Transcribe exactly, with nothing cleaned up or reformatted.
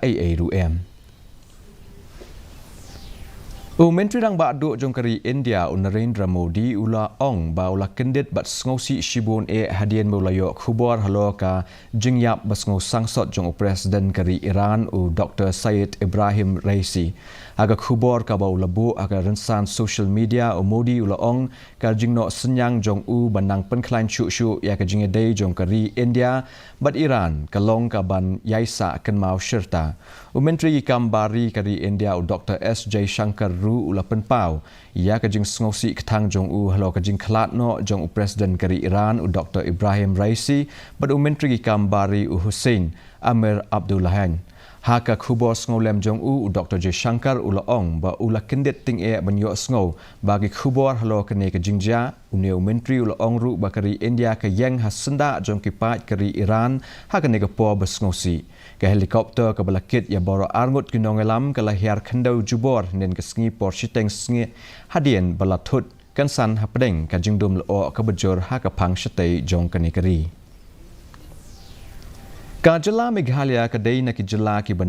ei ei ruh em. U Myntri Rangbah Duh jong ka ri India u Narendra Modi u la ong ba u la kyndit bad sngewsih shibun eh hadien ba u la ïoh khubor halor ka jingïap ba sngew sangsot jong u President ka ri Iran u Doktor Said Ibrahim Raisi. Ha ka khubor kaba u la buh ha ka rynsan social media, u Modi u la ong ka jingnoh synñiang jong u ban nang pynkhlaiñ shuh shuh ïa ka jingïadei jong ka ri India bad Iran ka long kaban ïaisah kynmaw shirta. U Myntri ki kam bar ri ka ri India u Doktor S Jaishankar ruh u la pynpaw ïa ka jingsngewsih kthang jong u halor ka jingkhlad noh jong u President ka ri Iran u Doktor Ibrahim Raisi bad u Myntri ki kam bar ri u Hussein Amir Abdullahian. Ha ka khubor sngewlem jong u, u Doktor Jaishankar u la ong ba u la kyndit tyngeh ban ïohsngew ba ki khubor halor kane ka jingjia. Une u Myntri u la ong ruh ba ka ri India ka ïeng ha syndah jong ki paid ka ri Iran ha kane ka por ba sngewsih. Ka helicopter kaba la kit ïa baroh arngut ki nongïalam ka la hiar khyndew jubor hynnin ka sngi por shiteng sngi hadien ba la thut kynsan hapdeng ka jingdum lyoh kaba jur ha ka phang shatei jong kane ka ri. Ka jylla Meghalaya ka dei na ki jylla kiba